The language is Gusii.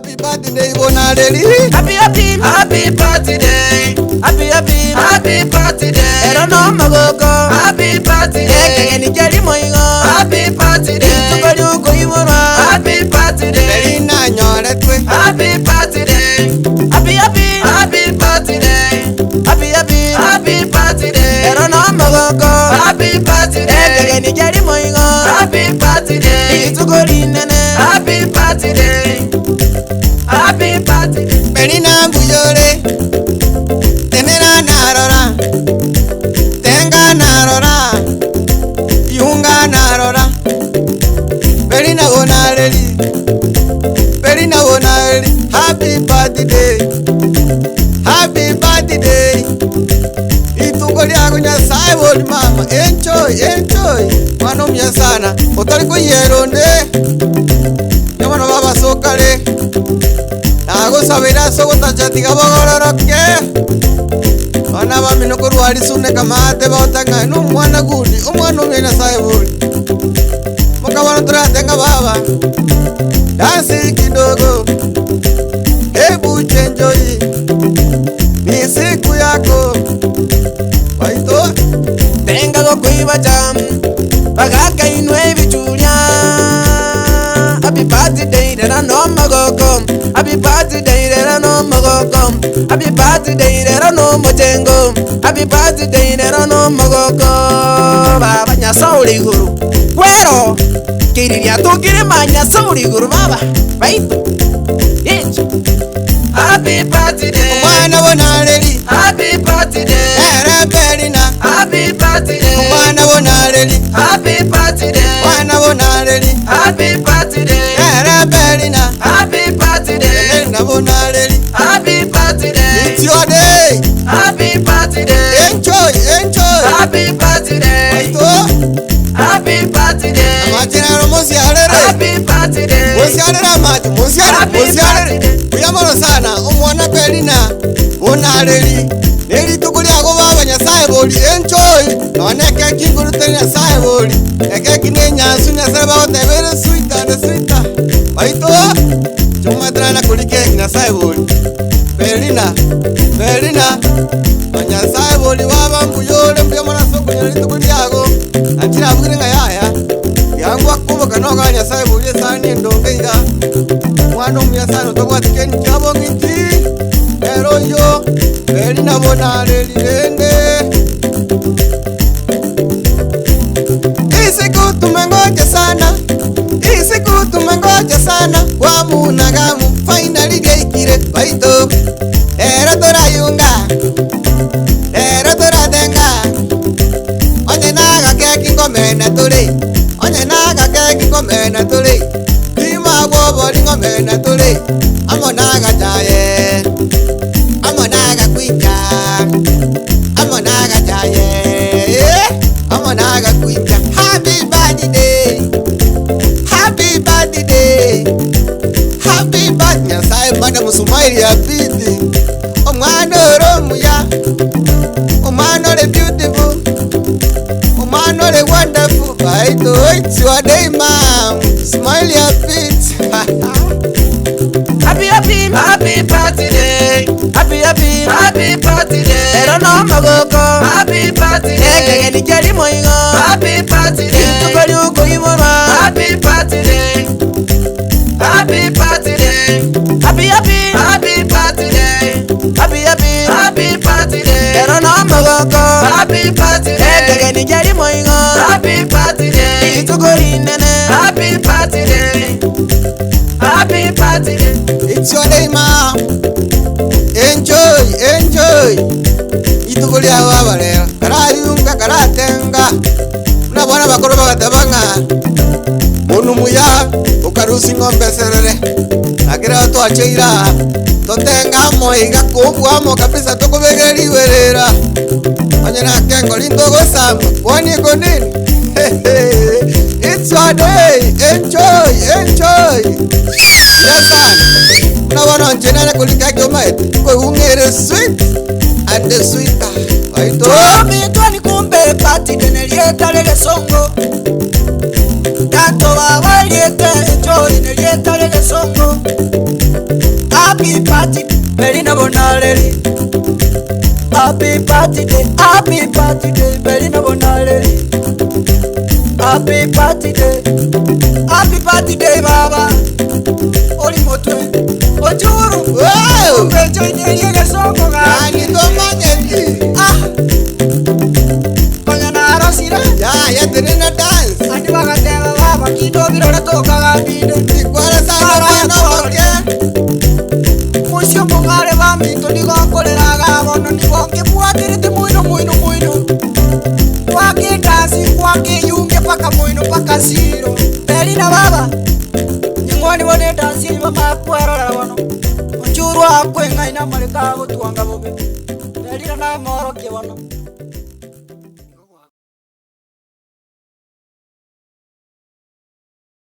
Happy birthday bonareri. Happy happy Happy birthday. happy happy Happy birthday. Ero no magoko Happy birthday. Ekegeni kiari moigo Happy birthday. Rituko riokoiborwa Happy birthday. Eri nanyoretwe. Happy birthday. Happy happy Happy birthday. happy happy Happy birthday. Ero no magoko Happy birthday. Ekegeni kiari moigo Happy birthday. Rituko rinene Happy birthday. Happy birthday. Eri nambuyore. Tenera narora. Tenga narora. Yunga narora. Eri nabonareri. Eri nabonareri. Happy birthday. Happy birthday. Ituko lyago Nyasaye boli mama. Enjoy, enjoy. Mwana omuya sana. Otari koyeronde. Nyamano babasokare. Nagosabera ase ogotacha tiga bogororoke. Bana bamino korwa risune kamate baotang'ani na omwana gundi, omwana omuya Nyasaye bori. Mokabana toratenga baba, dansi kidogo, hebu chenjoi, ni siku yako baito. Tenga gokoibacha bagakainwa ebichuria Happy birthday rera no magoko Happy birthday rera no magoko Happy birthday rera no mochengo Happy birthday rera no magoko Baba Nyasaye ore igoro kwero kiriria tokire ma Nyasaye ore igoro baba baito Yesu Happy birthday. Omwana bonareri, Happy birthday. ere Belina. Happy birthday. Omwana bonareri, Happy birthday. omwana bonareri, Happy birthday. ere Belina. Happy birthday. Belina bonareri. Happy birthday. It's your day. Happy birthday. Enjoy, enjoy. Happy birthday. Baito, Happy birthday. amachinaro musiarere. Happy birthday. Musiarere amache, musiarere, Happy musiarere. birthday. Buya mono sana, omwana Belina bonareri. Nerituko riago baba Nyasaye bori enjoy. Nonye ekeki nkoruteri Nyasaye bori. Ekeki na enyansu Nyasaye bagotebere sweet and sweeter. Baito, chomweterana na kori keki Nyasaye bori. Belina, Belina. Nyasaye bori baba mbuyore mbuya mono ase okonyora rituko riago. Nachirabugire ng'a yaya. Yangwa koboka noga Nyasaye bori esani endonge iga. Omwana omuya sana otobwati keni kiabo ng'iti. Ero yo, Belina bonareri rende. Hii siku tumengoja sana, hii siku tumengoja sana, wamu na gamu finally geikire baito. Ero torayunga, ero toratenga, onye naga keki ngomena tuli, onye naga keki ngomena tuli, kima gwobori ngomena tuli, amo naga chaye, amo naga kwija, amo naga chaye, amo naga kwija. Happy birthday, happy birthday, happy birthday. Nyasaye mana musumaili ya bidi, omwana ore omuya, omwana ore beautiful, omwana ore wonderful. Baito, it's your day, ma'am. Smile your feet. Happy happy Happy birthday. happy happy Happy birthday. Ero no magoko Happy birthday. Ekegeni kiari moigo Happy birthday. Rituko riokoiborwa Happy birthday. Happy birthday. Happy happy Happy birthday. happy happy Happy birthday. Ero no magoko Happy birthday. Ekegeni kiari moigo Happy birthday. Rituko rinene Happy birthday. Happy birthday. It's your day, ma'am. Enjoy, enjoy. Ituko ria baba rero. Karayunga, karatenga. Buna bwana bakoro bagateba ng'a monu muya okarusi ng'ombe serere. Nakera twacheira totenga moiga kobwamo kabisa tokobegera riwerera. Onye nakengo rintogosamba kwani iko nini? It's your day. Enjoy, enjoy. Yes, sana. Buna bono inche nare korika ekiomaete koigung'ere sweet and sweeter. Baito. Twamitwani kumbe party nelieta legesongo Tato baba liete enjoy nelieta legesongo Party Belina Bonareri. Happy birthday, happy birthday, Belina Bonareri. Happy birthday, happy birthday, Baba. Oli motwe, ochuru. Wow! Pecho inyerie gesongo ga. Yani tomanyeti. Ah. Konya narosire. Yaya tenena dance. Andi bagateba baba kindo birore tokagambinde. Ikwara sana mwana moke. Mucio mong'are baminto nigonkorera gabono nigonkebwaterete moino moino moino gwakendasi gwakeyungia paka moino paka siro Belina baba nying'wani bono edansi eywo bamaakwerorera bono ochurwa akweng'aina amareko agotwanga bobe Belina namorokia bono.